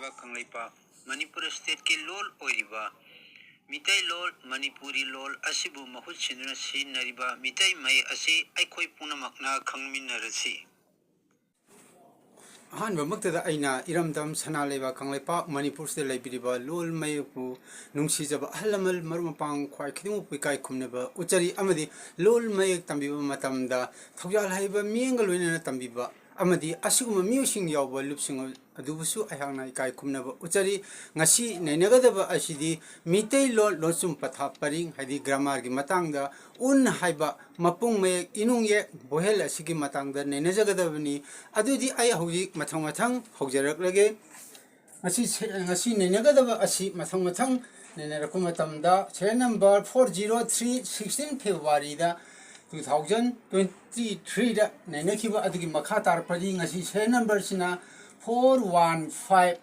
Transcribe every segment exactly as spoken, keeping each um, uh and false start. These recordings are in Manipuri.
ꯀꯪꯂꯩꯄꯥꯛ ꯃꯅꯤꯄꯨꯔ ꯁ꯭ꯇꯦꯠꯀꯤ ꯂꯣꯜ ꯑꯣꯏꯔꯤꯕ ꯃꯤꯇꯩꯂꯣꯜ, ꯃꯅꯤꯄꯨꯔꯤ ꯂꯣꯜ ꯑꯁꯤꯕꯨ ꯃꯍꯨꯠ ꯁꯤꯟꯗꯨꯅ ꯁꯤꯖꯤꯟꯅꯔꯤꯕ ꯃꯤꯇꯩ ꯃꯌꯦꯛ ꯑꯁꯤ ꯑꯩꯈꯣꯏ ꯄꯨꯝꯅꯃꯛꯅ ꯈꯪꯃꯤꯟꯅꯔꯁꯤ꯫ ꯑꯍꯥꯟꯕꯃꯛꯇꯗ ꯑꯩꯅ ꯏꯔꯝꯗꯝ ꯁꯅꯥ ꯂꯩꯕꯥꯛ ꯀꯪꯂꯩꯄꯥꯛ ꯃꯅꯤꯄꯨꯔꯁꯤꯗ ꯂꯩꯕꯤꯔꯤꯕ ꯂꯣꯜ ꯃꯌꯦꯛꯄꯨ ꯅꯨꯡꯁꯤꯖꯕ ꯑꯍꯜ ꯂꯃꯟ, ꯃꯔꯨꯞ ꯃꯄꯥꯡ ꯈ꯭ꯋꯥꯏ ꯈꯨꯗꯤꯡꯃꯛꯄꯨ ꯏꯀꯥꯏ ꯈꯨꯝꯅꯕ ꯎꯠꯆꯔꯤ꯫ ꯑꯃꯗꯤ ꯂꯣꯜ ꯃꯌꯦꯛ ꯇꯝꯕꯤꯕ ꯃꯇꯝꯗ ꯊꯧꯖꯥꯜ ꯍꯩꯕ ꯃꯤꯠꯌꯦꯡꯒ ꯂꯣꯏꯅꯅ ꯇꯝꯕꯤꯕ ꯑꯃꯗꯤ ꯑꯁꯤꯒꯨꯝꯕ ꯃꯤꯑꯣꯏꯁꯤꯡ ꯌꯥꯎꯕ ꯂꯨꯞꯁꯤꯡ ꯑꯗꯨꯕꯨꯁꯨ ꯑꯩꯍꯥꯛꯅ ꯏꯀꯥꯏ ꯈꯨꯝꯅꯕ ꯎꯠꯆꯔꯤ꯫ ꯉꯁꯤ ꯅꯩꯅꯒꯗꯕ ꯑꯁꯤꯗꯤ ꯃꯤꯇꯩꯂꯣꯟ ꯂꯣꯟꯁꯨꯝ ꯄꯊꯥꯞ ꯄꯔꯤꯡ, ꯍꯥꯏꯗꯤ ꯒ꯭ꯔꯥꯃꯥꯔꯒꯤ ꯃꯇꯥꯡꯗ ꯎꯟ ꯍꯥꯏꯕ ꯃꯄꯨꯡ ꯃꯌꯦꯛ ꯏꯅꯨꯡ ꯌꯦꯛ ꯚꯣꯍꯦꯜ ꯑꯁꯤꯒꯤ ꯃꯇꯥꯡꯗ ꯅꯩꯅꯖꯒꯗꯕꯅꯤ꯫ ꯑꯗꯨꯗꯤ ꯑꯩ ꯍꯧꯖꯤꯛ ꯃꯊꯪ ꯃꯊꯪ ꯍꯧꯖꯔꯛꯂꯒꯦ꯫ ꯉꯁꯤ ꯁꯦ-, ꯉꯁꯤ ꯅꯩꯅꯒꯗꯕ ꯑꯁꯤ ꯃꯊꯪ ꯃꯊꯪ ꯅꯩꯅꯔꯛꯄ ꯃꯇꯝꯗ serial number four zero three, sixteen February-ꯗ two thousand twenty-three-ꯗ ꯅꯩꯅꯈꯤꯕ ꯑꯗꯨꯒꯤ ꯃꯈꯥ ꯇꯥꯔꯛꯄꯗꯤ ꯉꯁꯤ serial number-ꯁꯤꯅ four one five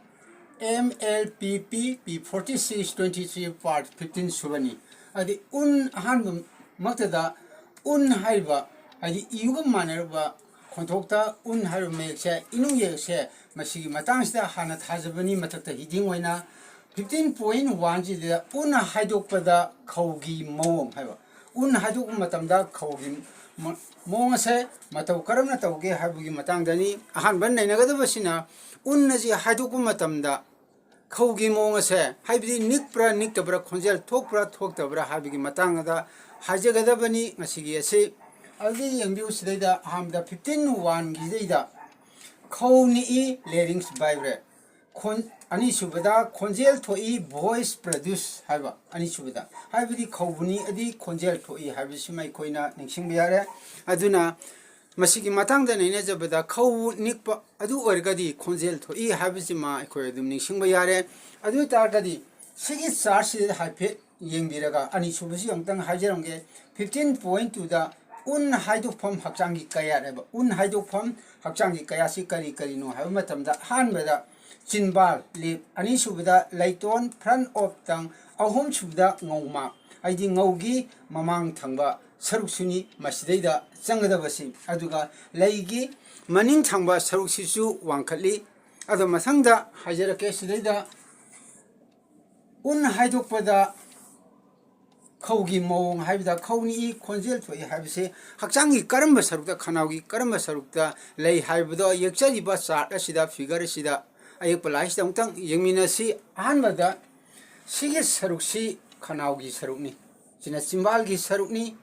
M L P P P forty-six twenty-three part fifteen ꯁꯨꯕꯅꯤ꯫ ꯑꯗꯤ ꯎꯟ ꯑꯍꯥꯟꯕ ꯃꯛꯇꯗ ꯎꯟ ꯍꯥꯏꯔꯤꯕ, ꯍꯥꯏꯗꯤ ꯏꯌꯨꯒ ꯃꯥꯟꯅꯔꯕ ꯈꯣꯟꯊꯣꯛꯇ ꯎꯟ ꯍꯥꯏꯔꯤꯕ ꯃꯌꯦꯛꯁꯦ, ꯏꯅꯨꯡ ꯌꯦꯛꯁꯦ, ꯃꯁꯤꯒꯤ ꯃꯇꯥꯡꯁꯤꯗ ꯍꯥꯟꯅ ꯊꯥꯖꯕꯅꯤ꯫ ꯃꯊꯛꯇ heading ꯑꯣꯏꯅ fifteen point one-ꯁꯤꯗ ꯎꯟ ꯍꯥꯏꯗꯣꯛꯄꯗ ꯈꯧꯒꯤ ꯃꯑꯣꯡ ꯍꯥꯏꯕ, ꯎꯟ ꯍꯥꯏꯗꯣꯛꯄ ꯃꯇꯝꯗ ꯈꯧꯒꯤ ꯃ-, ꯃꯑꯣꯡ ꯑꯁꯦ ꯃꯇꯧ ꯀꯔꯝꯅ ꯇꯧꯒꯦ ꯍꯥꯏꯕꯒꯤ ꯃꯇꯥꯡꯗꯅꯤ꯫ ꯑꯍꯥꯟꯕ ꯅꯩꯅꯒꯗꯕꯁꯤꯅ ꯎꯟ ꯑꯁꯤ ꯍꯥꯏꯗꯣꯛꯄ ꯃꯇꯝꯗ ꯈꯧꯒꯤ ꯃꯑꯣꯡ ꯑꯁꯦ, ꯍꯥꯏꯕꯗꯤ ꯅꯤꯛꯄ꯭ꯔꯥ ꯅꯤꯛꯇꯕ꯭ꯔꯥ, ꯈꯣꯟꯖꯦꯜ ꯊꯣꯛꯄ꯭ꯔꯥ ꯊꯣꯛꯇꯕ꯭ꯔꯥ ꯍꯥꯏꯕꯒꯤ ꯃꯇꯥꯡꯗ ꯍꯥꯏꯖꯒꯗꯕꯅꯤ ꯉꯁꯤꯒꯤ ꯑꯁꯤ꯫ ꯑꯗꯨꯗꯤ ꯌꯦꯡꯕꯤꯌꯨ, ꯁꯤꯗꯩꯗ ꯑꯍꯥꯟꯕꯗ fifteen one-ꯒꯤꯁꯤꯗꯩꯗ ꯈꯧ ꯅꯤꯛꯏ, larynx vibrate꯫ ꯈꯣꯟ-, ꯑꯅꯤꯁꯨꯕꯗ ꯈꯣꯟꯖꯦꯜ ꯊꯣꯛꯏ, voice produce ꯍꯥꯏꯕ꯫ ꯑꯅꯤꯁꯨꯕꯗ ꯍꯥꯏꯕꯗꯤ ꯈꯧꯕꯨ ꯅꯤꯛꯑꯗꯤ ꯈꯣꯟꯖꯦꯜ ꯊꯣꯛꯏ ꯍꯥꯏꯕꯁꯤꯃ ꯑꯩꯈꯣꯏꯅ ꯅꯤꯡꯁꯤꯡꯕ ꯌꯥꯔꯦ꯫ ꯑꯗꯨꯅ ꯃꯁꯤꯒꯤ ꯃꯇꯥꯡꯗ ꯅꯩꯅꯖꯕꯗ ꯈꯧ ꯅꯤꯛꯄ ꯑꯗꯨ ꯑꯣꯏꯔꯒꯗꯤ ꯈꯣꯟꯖꯦꯜ ꯊꯣꯛꯏ ꯍꯥꯏꯕꯁꯤꯃ ꯑꯩꯈꯣꯏ ꯑꯗꯨꯝ ꯅꯤꯡꯁꯤꯡꯕ ꯌꯥꯔꯦ꯫ ꯑꯗꯨ ꯑꯣꯏ ꯇꯥꯔꯒꯗꯤ ꯁꯤꯒꯤ chart-ꯁꯤꯗ ꯍꯥꯏꯐꯦꯠ ꯌꯦꯡꯕꯤꯔꯒ ꯑꯅꯤꯁꯨꯕꯁꯤ ꯑꯃꯨꯛꯇꯪ ꯍꯥꯏꯖꯔꯝꯒꯦ꯫ Fifteen point two-ꯗ ꯎꯟ ꯍꯥꯏꯗꯣꯛꯐꯝ ꯍꯛꯆꯥꯡꯒꯤ ꯀꯌꯥꯠ ꯍꯥꯏꯕ꯫ ꯎꯟ ꯍꯥꯏꯗꯣꯛꯐꯝ ꯍꯛꯆꯥꯡꯒꯤ ꯀꯌꯥꯠꯁꯤ ꯀꯔꯤ ꯀꯔꯤꯅꯣ ꯍꯥꯏꯕ ꯃꯇꯝꯗ, ꯑꯍꯥꯟꯕꯗ ꯆꯤꯟꯕꯥꯜ, lip, ꯑꯅꯤꯁꯨꯕꯗ ꯂꯩꯇꯣꯟ, front of tongue, ꯑꯍꯨꯝꯁꯨꯕꯗ ꯉꯧꯃꯥꯛ, ꯍꯥꯏꯗꯤ ꯉꯧꯒꯤ ꯃꯃꯥꯡ ꯊꯪꯕ ꯁꯔꯨꯛꯁꯤꯅꯤ ꯃꯁꯤꯗꯩꯗ ꯆꯪꯒꯗꯕꯁꯤ꯫ ꯑꯗꯨꯒ ꯂꯩꯒꯤ ꯃꯅꯤꯡ ꯊꯪꯕ ꯁꯔꯨꯛꯁꯤꯁꯨ ꯋꯥꯡꯈꯠꯂꯤ꯫ ꯑꯗꯣ ꯃꯊꯪꯗ ꯍꯥꯏꯖꯔꯛꯀꯦ꯫ ꯁꯤꯗꯩꯗ ꯎꯟ ꯍꯥꯏꯗꯣꯛꯄꯗ ꯈꯧꯒꯤ ꯃꯑꯣꯡ ꯍꯥꯏꯕꯗ ꯈꯧ ꯅꯤꯛꯏ, ꯈꯣꯟꯖꯦꯜ ꯊꯣꯛꯏ ꯍꯥꯏꯕꯁꯦ ꯍꯛꯆꯥꯡꯒꯤ ꯀꯔꯝꯕ ꯁꯔꯨꯛꯇ, ꯈꯅꯥꯎꯒꯤ ꯀꯔꯝꯕ ꯁꯔꯨꯛꯇ ꯂꯩ ꯍꯥꯏꯕꯗꯣ ꯌꯦꯛꯆꯔꯤꯕ chart ꯑꯁꯤꯗ, figure ꯑꯁꯤꯗ, ꯑꯌꯦꯛꯄ ꯂꯥꯏꯁꯤꯗ ꯑꯃꯨꯛꯇꯪ ꯌꯦꯡꯃꯤꯟꯅꯁꯤ꯫ ꯑꯍꯥꯟꯕꯗ ꯁꯤꯒꯤ ꯁꯔꯨꯛꯁꯤ ꯈꯅꯥꯎꯒꯤ ꯁꯔꯨꯛꯅꯤ, ꯁꯤꯅ ꯆꯤꯝꯕꯥꯜꯒꯤ ꯁꯔꯨꯛꯅꯤ꯫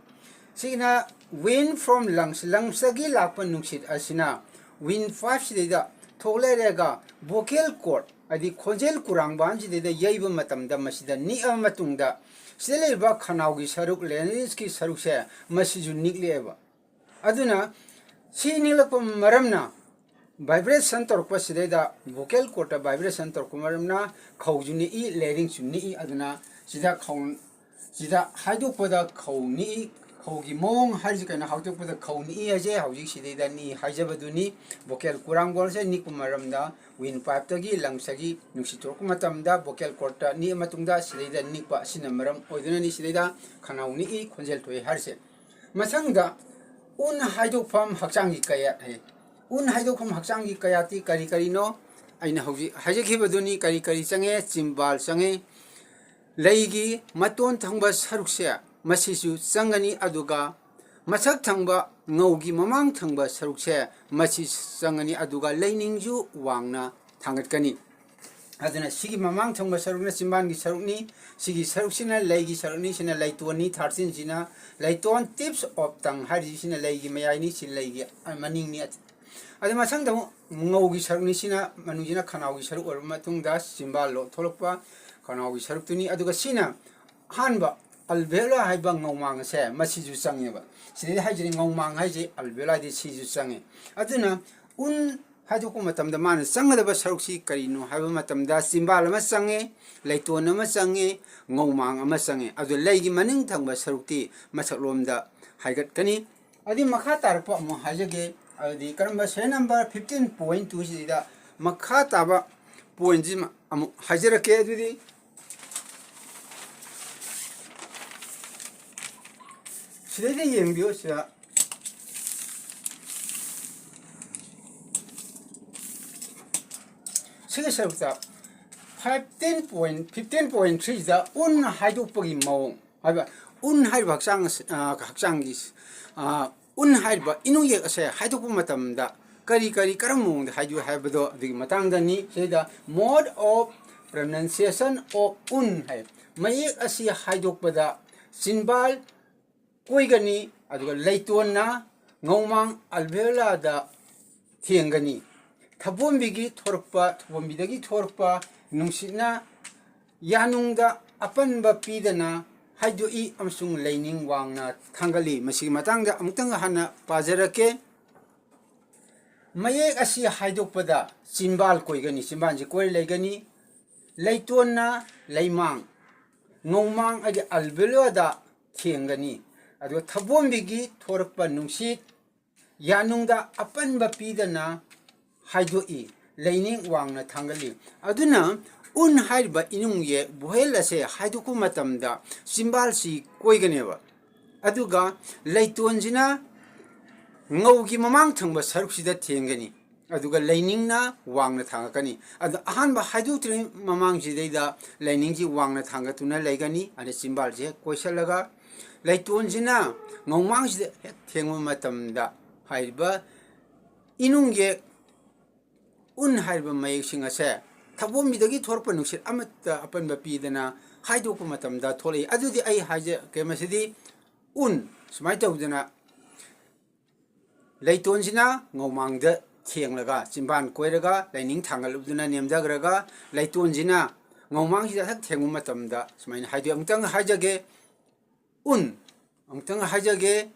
ꯁꯤꯒꯤꯅ wind from lungs, lungsꯇꯒꯤ ꯂꯥꯛꯄ ꯅꯨꯡꯁꯤꯠ ꯑꯁꯤꯅ wind pipeꯁꯤꯗꯩꯗ ꯊꯣꯛꯂꯛꯑꯒ vocal cord, ꯍꯥꯏꯗꯤ ꯈꯣꯟꯖꯦꯜ ꯀꯨꯔꯥꯡꯕꯥꯟꯁꯤꯗꯩꯗ ꯌꯩꯕ ꯃꯇꯝꯗ, ꯃꯁꯤꯗ ꯅꯤꯛꯑꯕ ꯃꯇꯨꯡꯗ, ꯁꯤꯗ ꯂꯩꯔꯤꯕ ꯈꯅꯥꯎꯒꯤ ꯁꯔꯨꯛ, larynxꯀꯤ ꯁꯔꯨꯛꯁꯦ, ꯃꯁꯤꯁꯨ ꯅꯤꯛꯂꯛꯑꯦꯕ꯫ ꯑꯗꯨꯅ ꯁꯤ ꯅꯤꯛꯂꯛꯄ ꯃꯔꯝꯅ vibration ꯇꯧꯔꯛꯄ, ꯁꯤꯗꯩꯗ vocal cordꯇ vibration ꯇꯧꯔꯛꯄ ꯃꯔꯝꯅ ꯈꯧꯁꯨ ꯅꯤꯛꯏ, larynxꯁꯨ ꯅꯤꯛꯏ꯫ ꯑꯗꯨꯅ ꯁꯤꯗ ꯈꯧ, ꯁꯤꯗ ꯍꯥꯏꯗꯣꯛꯄꯗ ꯈꯧ ꯅꯤꯛꯏ, ꯈꯧꯒꯤ ꯃꯑꯣꯡ ꯍꯥꯏꯔꯤꯁꯤ ꯀꯩꯅꯣ? ꯍꯥꯏꯗꯣꯛꯄꯗ ꯈꯧ ꯅꯤꯛꯏ ꯍꯥꯏꯁꯦ ꯍꯧꯖꯤꯛ ꯁꯤꯗꯩꯗ ꯅꯤꯛꯏ ꯍꯥꯏꯖꯕꯗꯨꯅꯤ꯫ Vocal ꯀꯨꯔꯥꯡꯕꯣꯜꯁꯦ ꯅꯤꯛꯄ ꯃꯔꯝꯗ wind pipeꯇꯒꯤ, lungsꯇꯒꯤ ꯅꯨꯡꯁꯤꯠ ꯊꯣꯛꯂꯛꯄ ꯃꯇꯝꯗ vocal cordꯇ ꯅꯤꯛꯑ ꯃꯇꯨꯡꯗ ꯁꯤꯗꯩꯗ ꯅꯤꯛꯄ ꯑꯁꯤꯅ ꯃꯔꯝ ꯑꯣꯏꯗꯨꯅꯅꯤ ꯁꯤꯗꯩꯗ ꯈꯅꯥꯎ ꯅꯤꯛꯏ, ꯈꯣꯟꯖꯦꯜ ꯊꯣꯛꯏ ꯍꯥꯏꯔꯤꯁꯦ꯫ ꯃꯊꯪꯗ ꯎꯟ ꯍꯥꯏꯗꯣꯛꯐꯝ ꯍꯛꯆꯥꯡꯒꯤ ꯀꯌꯥꯠ ꯍꯥꯏ꯫ ꯎꯟ ꯍꯥꯏꯗꯣꯛꯐꯝ ꯍꯛꯆꯥꯡꯒꯤ ꯀꯌꯥꯠꯇꯤ ꯀꯔꯤ ꯀꯔꯤꯅꯣ? ꯑꯩꯅ ꯍꯧꯖꯤꯛ ꯍꯥꯏꯖꯈꯤꯕꯗꯨꯅꯤ꯫ ꯀꯔꯤ ꯀꯔꯤ ꯆꯪꯉꯦ? ꯆꯤꯝꯕꯥꯜ ꯆꯪꯉꯦ, ꯂꯩꯒꯤ ꯃꯇꯣꯟ ꯊꯪꯕ ꯁꯔꯨꯛꯁꯦ, ꯃꯁꯤꯁꯨ ꯆꯪꯒꯅꯤ, ꯑꯗꯨꯒ ꯃꯊꯛ ꯊꯪꯕ, ꯉꯧꯒꯤ ꯃꯃꯥꯡ ꯊꯪꯕ ꯁꯔꯨꯛꯁꯦ, ꯃꯁꯤ ꯆꯪꯒꯅꯤ, ꯑꯗꯨꯒ ꯂꯩꯅꯤꯡꯁꯨ ꯋꯥꯡꯅ ꯊꯥꯡꯒꯠꯀꯅꯤ꯫ ꯑꯗꯨꯅ ꯁꯤꯒꯤ ꯃꯃꯥꯡ ꯊꯪꯕ ꯁꯔꯨꯛꯅ ꯆꯤꯝꯕꯥꯟꯒꯤ ꯁꯔꯨꯛꯅꯤ, ꯁꯤꯒꯤ ꯁꯔꯨꯛꯁꯤꯅ ꯂꯩꯒꯤ ꯁꯔꯨꯛꯅꯤ, ꯁꯤꯅ ꯂꯩꯇꯣꯟꯅꯤ, thirteenꯁꯤꯅ ꯂꯩꯇꯣꯟ, tips of tongue ꯍꯥꯏꯔꯤꯁꯤꯅ ꯂꯩꯒꯤ ꯃꯌꯥꯏꯅꯤ, ꯁꯤ ꯂꯩꯒꯤ ꯃꯅꯤꯡꯅꯤ꯫ ꯑꯗꯨ ꯃꯊꯪꯗ ꯑꯃꯨꯛ ꯉꯧꯒꯤ ꯁꯔꯨꯛꯅꯤ, ꯁꯤꯅ ꯃꯅꯨꯡꯁꯤꯅ ꯈꯅꯥꯎꯒꯤ ꯁꯔꯨꯛ ꯑꯣꯏꯔꯕ ꯃꯇꯨꯡꯗ ꯆꯤꯝꯕꯥꯜ ꯂꯣ-, ꯊꯣꯛꯂꯛꯄ ꯈꯅꯥꯎꯒꯤ ꯁꯔꯨꯛꯇꯨꯅꯤ꯫ ꯑꯗꯨꯒ ꯁꯤꯅ ꯑꯍꯥꯟꯕ alveolar ꯍꯥꯏꯕ ꯉꯧꯃꯥꯡ ꯑꯁꯦ ꯃꯁꯤꯁꯨ ꯆꯪꯉꯦꯕ꯫ ꯁꯤꯗꯩꯗ ꯍꯥꯏꯖꯔꯤ, ꯉꯧꯃꯥꯡ ꯍꯥꯏꯁꯦ alveolarꯗꯤ ꯁꯤꯁꯨ ꯆꯪꯉꯦ꯫ ꯑꯗꯨꯅ ꯎꯟ ꯍꯥꯏꯗꯣꯛꯄ ꯃꯇꯝꯗ ꯃꯥꯅ ꯆꯪꯒꯗꯕ ꯁꯔꯨꯛꯁꯤ ꯀꯔꯤꯅꯣ ꯍꯥꯏꯕ ꯃꯇꯝꯗ ꯆꯤꯝꯕꯥꯜ ꯑꯃ ꯆꯪꯉꯦ, ꯂꯩꯇꯣꯟ ꯑꯃ ꯆꯪꯉꯦ, ꯉꯧꯃꯥꯡ ꯑꯃ ꯆꯪꯉꯦ꯫ ꯑꯗꯨ ꯂꯩꯒꯤ ꯃꯅꯤꯡ ꯊꯪꯕ ꯁꯔꯨꯛꯇꯤ ꯃꯊꯛꯂꯣꯝꯗ ꯍꯥꯏꯒꯠꯀꯅꯤ꯫ ꯑꯗꯨꯗꯤ ꯃꯈꯥ ꯇꯥꯔꯛꯄ ꯑꯃꯨꯛ ꯍꯥꯏꯖꯒꯦ꯫ ꯑꯗꯨꯗꯤ ꯀꯔꯝꯕ serial number fifteen point two ꯁꯤꯗ ꯃꯈꯥ ꯇꯥꯕ pointꯁꯤꯃ ꯑꯃꯨꯛ ꯍꯥꯏꯖꯔꯛꯀꯦ꯫ ꯑꯗꯨꯗꯤ ꯁꯤꯗꯩꯗ ꯌꯦꯡꯕꯤꯌꯨ꯫ ꯁꯤꯗ, ꯁꯤꯒꯤ ꯁꯔꯨꯛꯇ ꯐꯤꯐꯇꯤꯟ ꯄꯣꯏꯟ ꯐꯤꯐꯇꯤꯟ ꯄꯣꯏꯟ ꯊ꯭ꯔꯤꯁꯤꯗ ꯎꯟ ꯍꯥꯏꯗꯣꯛꯄꯒꯤ ꯃꯑꯣꯡ ꯍꯥꯏꯕ, ꯎꯟ ꯍꯥꯏꯔꯤꯕ ꯍꯛꯆꯥꯡ ꯑꯁꯤ, ꯑ, ꯍꯛꯆꯥꯡꯒꯤ, ꯑ, ꯎꯟ ꯍꯥꯏꯔꯤꯕ ꯏꯅꯨꯡꯌꯦꯛ ꯑꯁꯦ ꯍꯥꯏꯗꯣꯛꯄ ꯃꯇꯝꯗ ꯀꯔꯤ ꯀꯔꯤ ꯀꯔꯝꯕ ꯃꯑꯣꯡꯗ ꯍꯥꯏꯗꯣꯛꯏ ꯍꯥꯏꯕꯗꯣ ꯑꯗꯨꯒꯤ ꯃꯇꯥꯡꯗꯅꯤ꯫ ꯁꯤꯗ mode of pronunciation of ꯎꯟ ꯍꯥꯏ꯫ ꯃꯌꯦꯛ ꯑꯁꯤ ꯍꯥꯏꯗꯣꯛꯄꯗ ꯆꯤꯟꯕꯥꯜ ꯀꯣꯏꯒꯅꯤ, ꯑꯗꯨꯒ ꯂꯩꯇꯣꯟꯅ ꯉꯧꯃꯥꯡ alveolar ꯗ ꯊꯦꯡꯒꯅꯤ꯫ ꯊꯕꯣꯝꯕꯤꯒꯤ ꯊꯣꯔꯛꯄ, ꯊꯕꯣꯝꯕꯤꯗꯒꯤ ꯊꯣꯔꯛꯄ ꯅꯨꯡꯁꯤꯠꯅ ꯌꯥꯅꯨꯡꯗ ꯑꯄꯟꯕ ꯄꯤꯗꯅ ꯍꯥꯏꯗꯣꯛꯏ ꯑꯃꯁꯨꯡ ꯂꯩꯅꯤꯡ ꯋꯥꯡꯅ ꯊꯥꯡꯒꯠꯂꯤ꯫ ꯃꯁꯤꯒꯤ ꯃꯇꯥꯡꯗ ꯑꯃꯨꯛꯇꯪ ꯍꯥꯟꯅ ꯄꯥꯖꯔꯛꯀꯦ꯫ ꯃꯌꯦꯛ ꯑꯁꯤ ꯍꯥꯏꯗꯣꯛꯄꯗ ꯆꯤꯝꯕꯥꯜ ꯀꯣꯏꯒꯅꯤ, ꯆꯤꯝꯕꯥꯜꯁꯤ ꯀꯣꯏꯔ ꯂꯩꯒꯅꯤ꯫ ꯂꯩꯇꯣꯟꯅ ꯂꯩꯃꯥꯡ, ꯉꯧꯃꯥꯡ ꯍꯥꯏꯗꯤ alveolar ꯗ ꯊꯦꯡꯒꯅꯤ꯫ ꯑꯗꯨꯒ ꯊꯕꯣꯝꯕꯤꯒꯤ ꯊꯣꯔꯛꯄ ꯅꯨꯡꯁꯤꯠ ꯌꯥꯅꯨꯡꯗ ꯑꯄꯟꯕ ꯄꯤꯗꯅ ꯍꯥꯏꯗꯣꯛꯏ, ꯂꯩꯅꯤꯡ ꯋꯥꯡꯅ ꯊꯥꯡꯒꯠꯂꯤ꯫ ꯑꯗꯨꯅ ꯎꯟ ꯍꯥꯏꯔꯤꯕ ꯏꯅꯨꯡꯌꯦꯛ vowel ꯑꯁꯦ ꯍꯥꯏꯗꯣꯛꯄ ꯃꯇꯝꯗ ꯆꯤꯝꯕꯥꯜꯁꯤ ꯀꯣꯏꯒꯅꯦꯕ꯫ ꯑꯗꯨꯒ ꯂꯩꯇꯣꯟꯁꯤꯅ ꯉꯧꯒꯤ ꯃꯃꯥꯡ ꯊꯪꯕ ꯁꯔꯨꯛꯁꯤꯗ ꯊꯦꯡꯒꯅꯤ, ꯑꯗꯨꯒ ꯂꯩꯅꯤꯡꯅ ꯋꯥꯡꯅ ꯊꯥꯡꯒꯠꯀꯅꯤ꯫ ꯑꯗꯣ ꯑꯍꯥꯟꯕ ꯍꯥꯏꯗꯣꯛꯇ꯭ꯔꯤꯉꯩ ꯃꯃꯥꯡꯁꯤꯗꯩꯗ ꯂꯩꯅꯤꯡꯁꯤ ꯋꯥꯡꯅ ꯊꯥꯡꯒꯠꯇꯨꯅ ꯂꯩꯒꯅꯤ, ꯑꯗ ꯆꯤꯝꯕꯥꯜꯁꯦ ꯍꯦꯛ ꯀꯣꯏꯁꯜꯂꯒ ꯂꯩꯇꯣꯟꯁꯤꯅ ꯉꯧꯃꯥꯡꯁꯤꯗ ꯍꯦꯛ ꯊꯦꯡꯕ ꯃꯇꯝꯗ ꯍꯥꯏꯔꯤꯕ ꯏꯅꯨꯡꯌꯦꯛ ꯎꯟ ꯍꯥꯏꯔꯤꯕ ꯃꯌꯦꯛꯁꯤꯡ ꯑꯁꯦ ꯊꯕꯣꯝꯕꯤꯗꯒꯤ ꯊꯣꯔꯛꯄ ꯅꯨꯡꯁꯤꯠ ꯑꯃꯠꯇ ꯑꯄꯟꯕ ꯄꯤꯗꯅ ꯍꯥꯏꯗꯣꯛꯄ ꯃꯇꯝꯗ ꯊꯣꯛꯂꯛꯏ꯫ ꯑꯗꯨꯗꯤ ꯑꯩ ꯍꯥꯏꯖꯔꯛꯀꯦ, ꯃꯁꯤꯗꯤ ꯎꯟ ꯁꯨꯃꯥꯏꯅ ꯇꯧꯗꯅ ꯂꯩꯇꯣꯟꯁꯤꯅ ꯉꯧꯃꯥꯡꯗ ꯊꯦꯡꯂꯒ ꯆꯤꯝꯕꯥꯟ ꯀꯣꯏꯔꯒ ꯂꯩꯅꯤꯡ ꯊꯥꯡꯒꯠꯂꯨꯗꯨꯅ ꯅꯦꯝꯊꯈ꯭ꯔꯒ ꯂꯩꯇꯣꯟꯁꯤꯅ ꯉꯧꯃꯥꯡꯁꯤꯗ ꯍꯦꯛ ꯊꯦꯡꯕ ꯃꯇꯝꯗ ꯁꯨꯃꯥꯏꯅ ꯍꯥꯏꯗꯣꯛꯏ꯫ ꯑꯃꯨꯛꯇꯪ ꯍꯥꯏꯖꯒꯦ, ꯎꯟ꯫ ꯑꯃꯨꯛꯇꯪ ꯍꯥꯏꯖꯒꯦ,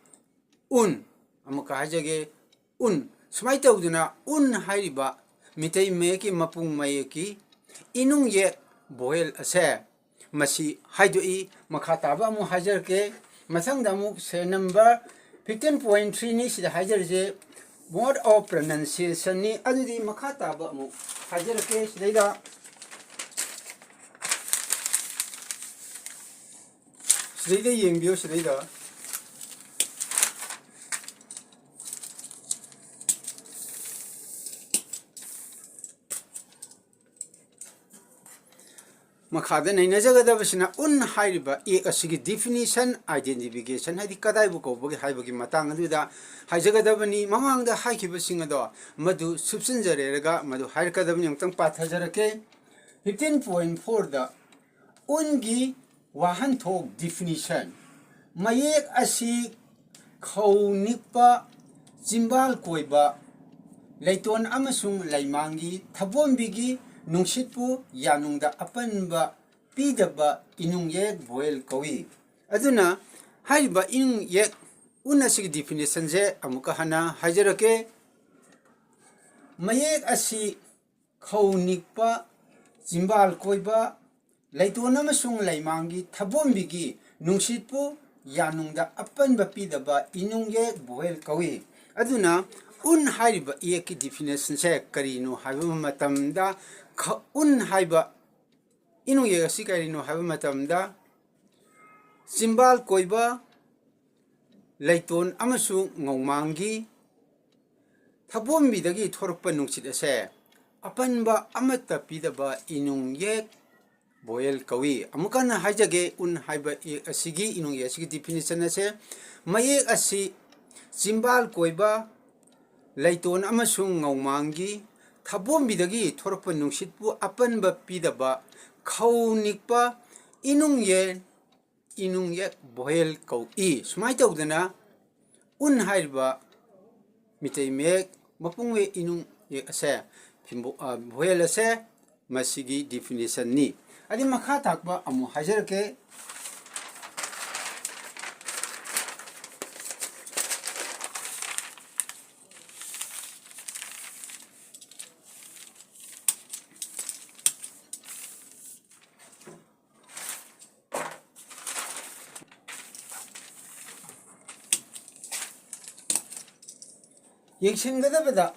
ꯎꯟ꯫ ꯑꯃꯨꯛꯀ ꯍꯥꯏꯖꯒꯦ, ꯎꯟ꯫ ꯁꯨꯃꯥꯏꯅ ꯇꯧꯗꯅ ꯎꯟ ꯍꯥꯏꯔꯤꯕ ꯃꯤꯇꯩ ꯃꯌꯦꯛꯀꯤ ꯃꯄꯨꯡ ꯃꯌꯦꯛꯀꯤ ꯏꯅꯨꯡ ꯌꯦꯛ vowel ꯑꯁꯦ ꯃꯁꯤ ꯍꯥꯏꯗꯣꯛꯏ꯫ ꯃꯈꯥ ꯇꯥꯕ ꯑꯃꯨꯛ ꯍꯥꯏꯖꯔꯛꯀꯦ꯫ ꯃꯊꯪꯗ ꯑꯃꯨꯛ serial number fifteen point three ꯅꯤ, ꯁꯤꯗ ꯍꯥꯏꯖꯔꯤꯁꯦ mode of pronunciation ꯅꯤ꯫ ꯑꯗꯨꯗꯤ ꯃꯈꯥ ꯇꯥꯕ ꯑꯃꯨꯛ ꯍꯥꯏꯖꯔꯛꯀꯦ꯫ ꯁꯤꯗꯩꯗ ꯁꯤꯗꯩꯗ ꯌꯦꯡꯕꯤꯌꯨ, ꯁꯤꯗꯩꯗ꯫ ꯃꯈꯥꯗ ꯅꯩꯅꯖꯒꯗꯕꯁꯤꯅ ꯎꯟ ꯍꯥꯏꯔꯤꯕ ꯏꯌꯦꯛ ꯑꯁꯤꯒꯤ definition, identification, ꯍꯥꯏꯗꯤ ꯀꯗꯥꯏꯕꯨ ꯀꯧꯕꯒꯦ ꯍꯥꯏꯕꯒꯤ ꯃꯇꯥꯡ ꯑꯗꯨꯗ ꯍꯥꯏꯖꯒꯗꯕꯅꯤ꯫ ꯃꯃꯥꯡꯗ ꯍꯥꯏꯈꯤꯕꯁꯤꯡ ꯑꯗꯣ ꯃꯗꯨ ꯁꯨꯞꯆꯤꯟꯖꯔꯦꯔꯒ ꯃꯗꯨ ꯍꯥꯏꯔꯛꯀꯗꯕꯅꯤ꯫ ꯑꯃꯨꯛꯇꯪ ꯄꯥꯊꯖꯔꯛꯀꯦ꯫ Fifteen point fourꯗ ꯎꯟꯒꯤ ꯋꯥꯍꯟꯊꯣꯛ, definition: ꯃꯌꯦꯛ ꯑꯁꯤ ꯈꯧ ꯅꯤꯛꯄ, ꯆꯤꯝꯕꯥꯜ ꯀꯣꯏꯕ, ꯂꯩꯇꯣꯟ ꯑꯃꯁꯨꯡ ꯂꯩꯃꯥꯡꯒꯤ ꯊꯕꯣꯝꯕꯤꯒꯤ ꯅꯨꯡꯁꯤꯠꯄꯨ ꯌꯥꯅꯨꯡꯗ ꯑꯄꯟꯕ ꯄꯤꯗꯕ ꯏꯅꯨꯡꯌꯦꯛ vowel ꯀꯧꯏ꯫ ꯑꯗꯨꯅ ꯍꯥꯏꯔꯤꯕ ꯏꯅꯨꯡꯌꯦꯛ ꯎꯟ ꯑꯁꯤꯒꯤ definitionꯁꯦ ꯑꯃꯨꯛꯀ ꯍꯟꯅ ꯍꯥꯏꯖꯔꯛꯀꯦ꯫ ꯃꯌꯦꯛ ꯑꯁꯤ ꯈꯧ ꯅꯤꯛꯄ, ꯆꯤꯝꯕꯥꯜ ꯀꯣꯏꯕ, ꯂꯩꯇꯣꯟ ꯑꯃꯁꯨꯡ ꯂꯩꯃꯥꯡꯒꯤ ꯊꯕꯣꯝꯕꯤꯒꯤ ꯅꯨꯡꯁꯤꯠꯄꯨ ꯌꯥꯅꯨꯡꯗ ꯑꯄꯟꯕ ꯄꯤꯗꯕ ꯏꯅꯨꯡꯌꯦꯛ vowel ꯀꯧꯏ꯫ ꯑꯗꯨꯅ ꯎꯟ ꯍꯥꯏꯔꯤꯕ ꯏꯌꯦꯛꯀꯤ definitionꯁꯦ ꯀꯔꯤꯅꯣ ꯍꯥꯏꯕ ꯃꯇꯝꯗ, ꯈ-, ꯎꯟ ꯍꯥꯏꯕ ꯏꯅꯨꯡꯌꯦꯛ ꯑꯁꯤ ꯀꯔꯤꯅꯣ ꯍꯥꯏꯕ ꯃꯇꯝꯗ, ꯆꯤꯝꯕꯥꯜ ꯀꯣꯏꯕ, ꯂꯩꯇꯣꯟ ꯑꯃꯁꯨꯡ ꯉꯧꯃꯥꯡꯒꯤ ꯊꯕꯣꯝꯕꯤꯗꯒꯤ ꯊꯣꯔꯛꯄ ꯅꯨꯡꯁꯤꯠ ꯑꯁꯦ ꯑꯄꯟꯕ ꯑꯃꯠꯇ ꯄꯤꯗꯕ ꯏꯅꯨꯡꯌꯦꯛ vowel ꯀꯧꯏ꯫ ꯑꯃꯨꯛ ꯍꯟꯅ ꯍꯥꯏꯖꯒꯦ, ꯎꯟ ꯍꯥꯏꯕ ꯏꯌꯦꯛ ꯑꯁꯤꯒꯤ ꯏꯅꯨꯡꯌꯦꯛ ꯑꯁꯤꯒꯤ definition ꯑꯁꯦ: ꯃꯌꯦꯛ ꯑꯁꯤ ꯆꯤꯝꯕꯥꯜ ꯀꯣꯏꯕ, ꯂꯩꯇꯣꯟ ꯑꯃꯁꯨꯡ ꯉꯧꯃꯥꯡꯒꯤ ꯊꯕꯣꯝꯕꯤꯗꯒꯤ ꯊꯣꯔꯛꯄ ꯅꯨꯡꯁꯤꯠꯄꯨ ꯑꯄꯟꯕ ꯄꯤꯗꯕ ꯈꯧ ꯅꯤꯛꯄ ꯏꯅꯨꯡꯌꯦꯛ, ꯏꯅꯨꯡꯌꯦꯛ vowel ꯀꯧꯏ꯫ ꯁꯨꯃꯥꯏꯅ ꯇꯧꯗꯅ ꯎꯟ ꯍꯥꯏꯔꯤꯕ ꯃꯤꯇꯩ ꯃꯌꯦꯛ ꯃꯄꯨꯡ ꯑꯣꯏꯕ ꯏꯅꯨꯡꯌꯦꯛ ꯑꯁꯦ, ꯐꯤꯝꯕꯣ-, ꯑ, vowel ꯑꯁꯦ ꯃꯁꯤꯒꯤ definitionꯅꯤ꯫ ꯑꯗꯩ ꯃꯈꯥ ꯇꯥꯛꯄ ꯑꯃꯨꯛ ꯍꯥꯏꯖꯔꯛꯀꯦ꯫ ꯌꯦꯡꯁꯤꯟꯒꯗꯕꯗ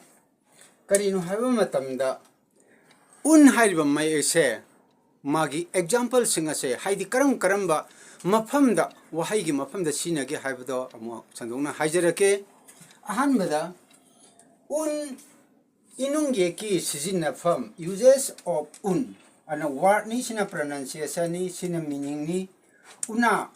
ꯀꯔꯤꯅꯣ ꯍꯥꯏꯕ ꯃꯇꯝꯗ, ꯎꯟ ꯍꯥꯏꯔꯤꯕ ꯃꯌꯦꯛꯁꯦ, ꯃꯥꯒꯤ exampleꯁꯤꯡ ꯑꯁꯦ, ꯍꯥꯏꯗꯤ ꯀꯔꯝ ꯀꯔꯝꯕ ꯃꯐꯝꯗ, ꯋꯥꯍꯩꯒꯤ ꯃꯐꯝꯗ ꯁꯤꯖꯤꯟꯅꯒꯦ ꯍꯥꯏꯕꯗꯣ ꯑꯃꯨꯛ ꯁꯟꯗꯣꯛꯅ ꯍꯥꯏꯖꯔꯛꯀꯦ꯫ ꯑꯍꯥꯟꯕꯗ, ꯎꯟ ꯏꯅꯨꯡꯌꯦꯛꯀꯤ ꯁꯤꯖꯤꯟꯅꯐꯝ, uses of ꯎꯟ꯫ ꯑꯗꯨꯅ wordꯅꯤ, ꯁꯤꯅ pronunciationꯅꯤ, ꯁꯤꯅ meaningꯅꯤ꯫ ꯎꯅꯥ,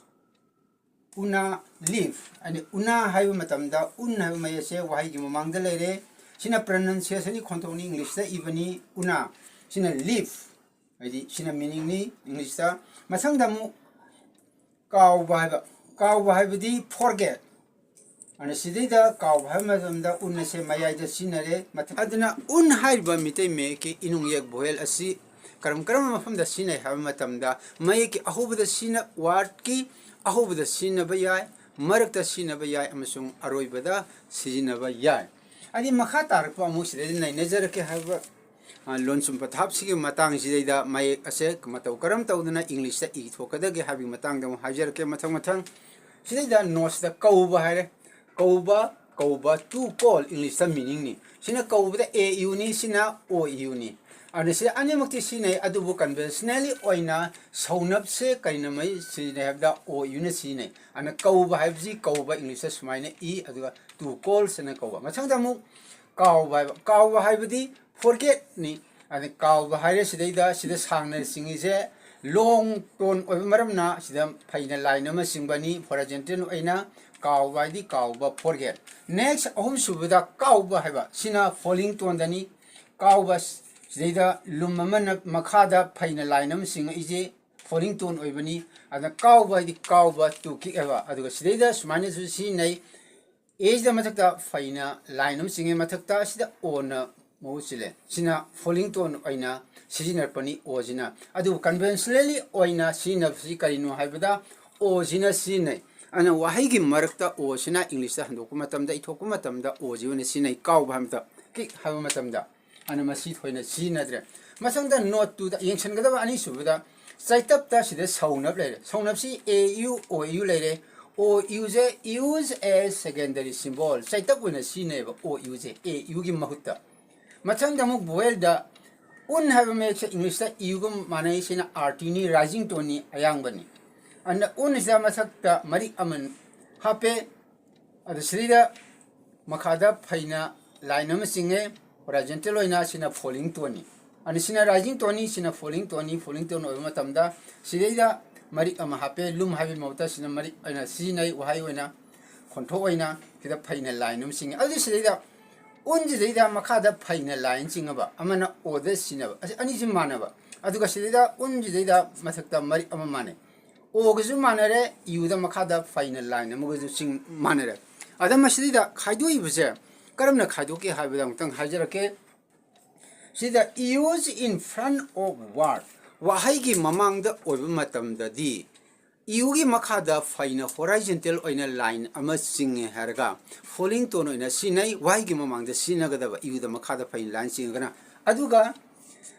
ꯎꯅꯥ, leaf꯫ ꯑꯗꯩ ꯎꯅꯥ ꯍꯥꯏꯕ ꯃꯇꯝꯗ ꯎꯟ ꯍꯥꯏꯕ ꯃꯌꯦꯛꯁꯦ ꯋꯥꯍꯩꯒꯤ ꯃꯃꯥꯡꯗ ꯂꯩꯔꯦ꯫ ꯁꯤꯅ pronunciationꯅꯤ, ꯈꯣꯟꯊꯣꯛꯅꯤ, Englishꯇ ꯏꯕꯅꯤ, ꯎꯅꯥ꯫ ꯁꯤꯅ leaf, ꯍꯥꯏꯗꯤ ꯁꯤꯅ meaningꯅꯤ Englishꯇ꯫ ꯃꯊꯪꯗ ꯑꯃꯨꯛ ꯀꯥꯎꯕ ꯍꯥꯏꯕ, ꯀꯥꯎꯕ ꯍꯥꯏꯕꯗꯤ forget꯫ ꯑꯗꯨꯅ ꯁꯤꯗꯩꯗ ꯀꯥꯎꯕ ꯍꯥꯏꯕ ꯃꯇꯝꯗ ꯎꯟ ꯑꯁꯦ ꯃꯌꯥꯏꯗ ꯁꯤꯖꯤꯟꯅꯔꯦ꯫ ꯃꯊꯪ, ꯑꯗꯨꯅ ꯎꯟ ꯍꯥꯏꯔꯤꯕ ꯃꯤꯇꯩ ꯃꯌꯦꯛꯀꯤ ꯏꯅꯨꯡ ꯌꯦꯛ vowel ꯑꯁꯤ ꯀꯔꯝ ꯀꯔꯝꯕ ꯃꯐꯝꯗ ꯁꯤꯖꯤꯟꯅꯩ ꯍꯥꯏꯕ ꯃꯇꯝꯗ, ꯃꯌꯦꯛꯀꯤ ꯑꯍꯧꯕꯗ ꯁꯤꯖꯤꯟꯅ-, wordꯀꯤ ꯑꯍꯧꯕꯗ ꯁꯤꯖꯤꯟꯅꯕ ꯌꯥꯏ, ꯃꯔꯛꯇ ꯁꯤꯖꯤꯟꯅꯕ ꯌꯥꯏ, ꯑꯃꯁꯨꯡ ꯑꯔꯣꯏꯕꯗ ꯁꯤꯖꯤꯟꯅꯕ ꯌꯥꯏ꯫ ꯑꯗꯩ ꯃꯈꯥ ꯇꯥꯔꯛꯄ ꯑꯃꯨꯛ ꯁꯤꯗꯩꯗ ꯅꯩꯅꯖꯔꯛꯀꯦ ꯍꯥꯏꯕ, ꯑ, ꯂꯣꯟꯁꯨꯝ ꯄꯊꯥꯞꯁꯤꯒꯤ ꯃꯇꯥꯡꯁꯤꯗꯩꯗ ꯃꯌꯦꯛ ꯑꯁꯦ ꯃꯇꯧ ꯀꯔꯝ ꯇꯧꯗꯅ Englishꯇ ꯏꯊꯣꯛꯀꯗꯒꯦ ꯍꯥꯏꯕꯒꯤ ꯃꯇꯥꯡꯗ ꯑꯃꯨꯛ ꯍꯥꯏꯖꯔꯛꯀꯦ ꯃꯊꯪ ꯃꯊꯪ꯫ ꯁꯤꯗꯩꯗ notesꯇ ꯀꯧꯕ ꯍꯥꯏꯔꯦ꯫ ꯀꯧꯕ, ꯀꯧꯕ, to call, Englishꯇ meaningꯅꯤ꯫ ꯁꯤꯅ ꯀꯧꯕꯗ A Uꯅꯤ, ꯁꯤꯅ O Uꯅꯤ꯫ ꯑꯗꯨꯅ ꯁꯤ ꯑꯅꯤꯃꯛꯇꯤ ꯁꯤꯖꯤꯟꯅꯩ, ꯑꯗꯨꯕꯨ conventionally ꯑꯣꯏꯅ ꯁꯧꯅꯞꯁꯦ ꯀꯔꯤꯅ ꯃꯩ ꯁꯤꯖꯤꯟꯅꯩ ꯍꯥꯏꯕꯗ O Uꯅ ꯁꯤꯖꯤꯟꯅꯩ꯫ ꯑꯗꯨꯅ ꯀꯧꯕ ꯍꯥꯏꯕꯁꯤ ꯀꯧꯕ Englishꯇ ꯁꯨꯃꯥꯏꯅ ꯏ, ꯑꯗꯨꯒ to callsꯅ ꯀꯧꯕ꯫ ꯃꯊꯪꯗ ꯑꯃꯨꯛ ꯀꯥꯎꯕ ꯍꯥꯏꯕ, ꯀꯥꯎꯕ ꯍꯥꯏꯕꯗꯤ forgetꯅꯤ꯫ ꯑꯗ ꯀꯥꯎꯕ ꯍꯥꯏꯔꯦ ꯁꯤꯗꯩꯗ, ꯁꯤꯗ ꯁꯥꯡꯅ ꯆꯤꯡꯉꯤꯁꯦ long tone ꯑꯣꯏꯕ ꯃꯔꯝꯅ ꯁꯤꯗ ꯐꯩꯅ line ꯑꯃ ꯆꯤꯡꯕꯅꯤ, horizontal ꯑꯣꯏꯅ꯫ ꯀꯥꯎꯕ ꯍꯥꯏꯗꯤ ꯀꯥꯎꯕ, forget꯫ Next, ꯑꯍꯨꯝꯁꯨꯕꯗ ꯀꯥꯎꯕ ꯍꯥꯏꯕ, ꯁꯤꯅ falling toneꯗꯅꯤ꯫ ꯀꯥꯎꯕ, ꯁꯤꯗꯩꯗ ꯂꯨꯝ ꯑꯃꯅ ꯃꯈꯥꯗ ꯐꯩꯅ line ꯑꯃ ꯆꯤꯡꯉꯛꯏꯁꯦ falling tone ꯑꯣꯏꯕꯅꯤ꯫ ꯑꯗ ꯀꯥꯎꯕ ꯍꯥꯏꯗꯤ ꯀꯥꯎꯕ, to kick ꯍꯥꯏꯕ꯫ ꯑꯗꯨꯒ ꯁꯤꯗꯩꯗ ꯁꯨꯃꯥꯏꯅꯁꯨ ꯁꯤꯖꯤꯟꯅꯩ, Aꯁꯤꯗ ꯃꯊꯛꯇ ꯐꯩꯅ line ꯑꯃ ꯆꯤꯡꯉꯦ, ꯃꯊꯛꯇ ꯑꯁꯤꯗ Oꯅ ꯃꯍꯨꯠ ꯁꯤꯜꯂꯦ꯫ ꯁꯤꯅ falling tone ꯑꯣꯏꯅ ꯁꯤꯖꯤꯟꯅꯔꯛꯄꯅꯤ, Oꯁꯤꯅ꯫ ꯑꯗꯨꯕꯨ conventionally ꯑꯣꯏꯅ ꯁꯤꯖꯤꯟꯅꯕꯁꯤ ꯀꯔꯤꯅꯣ ꯍꯥꯏꯕꯗ, Oꯁꯤꯅ ꯁꯤꯖꯤꯟꯅꯩ꯫ ꯑꯗꯨꯅ ꯋꯥꯍꯩꯒꯤ ꯃꯔꯛꯇ Oꯁꯤꯅ Englishꯇ ꯍꯟꯗꯣꯛꯄ ꯃꯇꯝꯗ, ꯏꯊꯣꯛꯄ ꯃꯇꯝꯗ Oꯁꯤ ꯑꯣꯏꯅ ꯁꯤꯖꯤꯟꯅꯩ, ꯀꯥꯎꯕ ꯍꯥꯏꯕꯗ, kick ꯍꯥꯏꯕ ꯃꯇꯝꯗ꯫ ꯑꯗꯨꯅ ꯃꯁꯤ ꯊꯣꯏꯅ ꯁꯤꯖꯤꯟꯅꯗ꯭ꯔꯦ꯫ ꯃꯊꯪꯗ note twoꯗ ꯌꯦꯡꯁꯤꯟꯒꯗꯕ ꯑꯅꯤꯁꯨꯕꯗ ꯆꯩꯇꯞꯇ ꯁꯤꯗ ꯁꯧꯅꯞ ꯂꯩꯔꯦ꯫ ꯁꯧꯅꯞꯁꯤ A U, O U ꯂꯩꯔꯦ꯫ O Uꯁꯦ use as secondary symbol, ꯆꯩꯇꯞ ꯑꯣꯏꯅ ꯁꯤꯖꯤꯟꯅꯩꯌꯦꯕ O Uꯁꯦ, A Uꯒꯤ ꯃꯍꯨꯠꯇ꯫ ꯃꯊꯪꯗ ꯑꯃꯨꯛ vowelꯗ ꯎꯟ ꯍꯥꯏꯕ ꯃꯌꯦꯛꯁꯦ Englishꯇ Uꯒ ꯃꯥꯟꯅꯩ, ꯁꯤꯅ R Tꯅꯤ, rising toneꯅꯤ, ꯑꯌꯥꯡꯕꯅꯤ꯫ ꯑꯗꯨꯅ ꯎꯟꯁꯤꯗ ꯃꯊꯛꯇ ꯃꯔꯤꯛ ꯑꯃ ꯍꯥꯞꯄꯦ꯫ ꯑꯗꯨ ꯁꯤꯗꯩꯗ ꯃꯈꯥꯗ ꯐꯩꯅ line ꯑꯃ ꯆꯤꯡꯉꯦ, horizontal ꯑꯣꯏꯅ, ꯁꯤꯅ falling toneꯅꯤ꯫ ꯑꯅꯤꯁꯤꯅ rising tone ꯅꯤ, ꯁꯤꯅ falling tone ꯅꯤ꯫ Falling tone ꯑꯣꯏꯕ ꯃꯇꯝꯗ ꯁꯤꯗꯩꯗ ꯃꯔꯤꯛ ꯑꯃ ꯍꯥꯞꯄꯦ꯫ ꯂꯨꯝ ꯍꯥꯏꯕꯒꯤ ꯃꯍꯨꯠꯇ ꯁꯤꯅ ꯃꯔꯤꯛ ꯑꯣꯏꯅ ꯁꯤꯖꯤꯟꯅꯩ, ꯋꯥꯍꯩ ꯑꯣꯏꯅ, ꯈꯣꯟꯊꯣꯛ ꯑꯣꯏꯅ꯫ ꯁꯤꯗ ꯐꯩꯅ line ꯑꯃ ꯆꯤꯡꯉꯦ꯫ ꯑꯗꯨꯗꯤ ꯁꯤꯗꯩꯗ ꯎꯟꯁꯤꯗꯩꯗ ꯃꯈꯥꯗ ꯐꯩꯅ line ꯆꯤꯡꯉꯕ, ꯑꯃꯅ ꯑꯣꯗ ꯁꯤꯖꯤꯟꯅꯕ, ꯑꯁꯤ ꯑꯅꯤꯁꯤ ꯃꯥꯟꯅꯕ꯫ ꯑꯗꯨꯒ ꯁꯤꯗꯩꯗ ꯎꯟꯁꯤꯗꯩꯗ ꯃꯊꯛꯇ ꯃꯔꯤꯛ ꯑꯃ ꯃꯥꯟꯅꯩ, ꯑꯣꯒꯁꯨ ꯃꯥꯟꯅꯔꯦ, ꯌꯨꯗ ꯃꯈꯥꯗ ꯐꯩꯅ line ꯑꯃꯒꯁꯨ ꯆꯤꯡ ꯃꯥꯟꯅꯔꯦ꯫ ꯑꯗ ꯃꯁꯤꯗꯩꯗ ꯈꯥꯏꯗꯣꯛꯏꯕꯁꯦ ꯀꯔꯝꯅ ꯈꯥꯏꯗꯣꯛꯀꯦ ꯍꯥꯏꯕꯗ ꯑꯃꯨꯛꯇꯪ ꯍꯥꯏꯖꯔꯛꯀꯦ꯫ ꯁꯤꯗ use in front of word, ꯋꯥꯍꯩꯒꯤ ꯃꯃꯥꯡꯗ ꯑꯣꯏꯕ ꯃꯇꯝꯗꯗꯤ ꯌꯨꯒꯤ ꯃꯈꯥꯗ ꯐꯩꯅ horizontal ꯑꯣꯏꯅ line ꯑꯃ ꯆꯤꯡꯉꯦ ꯍꯥꯏꯔꯒ, falling tone ꯑꯣꯏꯅ ꯁꯤꯖꯤꯟꯅꯩ꯫ ꯋꯥꯍꯩꯒꯤ ꯃꯃꯥꯡꯗ ꯁꯤꯖꯤꯟꯅꯒꯗꯕ ꯌꯨꯗ ꯃꯈꯥꯗ ꯐꯩꯅ line ꯆꯤꯡꯉꯒꯅ꯫ ꯑꯗꯨꯒ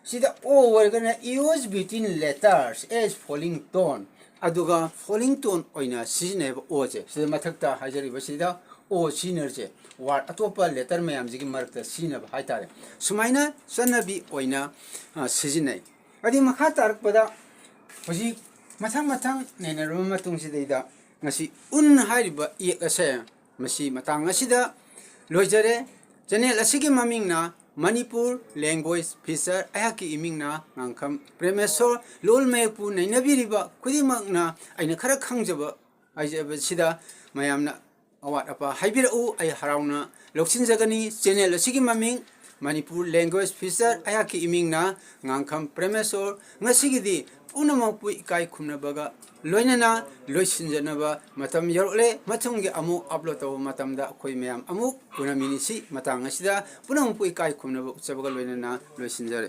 ꯁꯤꯗ ꯑꯣ ꯑꯣꯏꯔꯒꯅ use between letters as falling tone, ꯑꯗꯨꯒ falling tone ꯑꯣꯏꯅ ꯁꯤꯖꯤꯟꯅꯩꯕ ꯑꯣꯁꯦ꯫ ꯁꯤꯗ ꯃꯊꯛꯇ ꯍꯥꯏꯖꯔꯤꯕ ꯁꯤꯗ ꯑꯣ ꯁꯤꯖꯤꯟꯅꯔꯤꯁꯦ word ꯑꯇꯣꯞꯄ letter ꯃꯌꯥꯝꯁꯤꯒꯤ ꯃꯔꯛꯇ ꯁꯤꯖꯤꯟꯅꯕ ꯍꯥꯏꯇꯥꯔꯦ꯫ ꯁꯨꯃꯥꯏꯅ ꯆꯠꯅꯕꯤ ꯑꯣꯏꯅ, ꯑ, ꯁꯤꯖꯤꯟꯅꯩ꯫ ꯑꯗꯩ ꯃꯈꯥ ꯇꯥꯔꯛꯄꯗ ꯍꯧꯖꯤꯛ ꯃꯊꯪ ꯃꯊꯪ ꯅꯩꯅꯔꯕ ꯃꯇꯨꯡꯁꯤꯗꯩꯗ ꯉꯁꯤ ꯎꯟ ꯍꯥꯏꯔꯤꯕ ꯏꯌꯦꯛ ꯑꯁꯦ ꯃꯁꯤ ꯃꯇꯥꯡ ꯑꯁꯤꯗ ꯂꯣꯏꯖꯔꯦ꯫ Channel ꯑꯁꯤꯒꯤ ꯃꯃꯤꯡꯅ ꯃꯅꯤꯄꯨꯔ Language Feature, ꯑꯩꯍꯥꯛꯀꯤ ꯏꯃꯤꯡꯅ ꯉꯥꯡꯈꯝ ꯄ꯭ꯔꯦꯃꯦꯁꯣꯔ꯫ ꯂꯣꯜ ꯃꯌꯦꯛꯄꯨ ꯅꯩꯅꯕꯤꯔꯤꯕ ꯈꯨꯗꯤꯡꯃꯛꯅ ꯑꯩꯅ ꯈꯔ ꯈꯪꯖꯕ ꯍꯥꯏꯖꯕꯁꯤꯗ ꯃꯌꯥꯝꯅ ꯑꯋꯥꯠ ꯑꯄꯥ ꯍꯥꯏꯕꯤꯔꯛꯎ, ꯑꯩ ꯍꯔꯥꯎꯅ ꯂꯧꯁꯤꯟꯖꯒꯅꯤ꯫ Channel ꯑꯁꯤꯒꯤ ꯃꯃꯤꯡ ꯃꯅꯤꯄꯨꯔ Language Feature, ꯑꯩꯍꯥꯛꯀꯤ ꯏꯃꯤꯡꯅ ꯉꯥꯡꯈꯝ ꯄ꯭ꯔꯦꯃꯦꯁꯣꯔ꯫ ꯉꯁꯤꯒꯤꯗꯤ ꯄꯨꯝꯅꯃꯛꯄꯨ ꯏꯀꯥꯏ ꯈꯨꯝꯅꯕꯒ ꯂꯣꯏꯅꯅ ꯂꯣꯏꯁꯤꯟꯖꯅꯕ ꯃꯇꯝ ꯌꯧꯔꯛꯂꯦ꯫ ꯃꯊꯪꯒꯤ ꯑꯃꯨꯛ upload ꯇꯧꯕ ꯃꯇꯝꯗ ꯑꯩꯈꯣꯏ ꯃꯌꯥꯝ ꯑꯃꯨꯛ ꯎꯅꯃꯤꯟꯅꯁꯤ꯫ ꯃꯇꯥꯡ ꯑꯁꯤꯗ ꯄꯨꯝꯅꯃꯛꯄꯨ ꯏꯀꯥꯏ ꯈꯨꯝꯅꯕ ꯎꯠꯆꯕꯒ ꯂꯣꯏꯅꯅ ꯂꯣꯏꯁꯤꯟꯖꯔꯦ꯫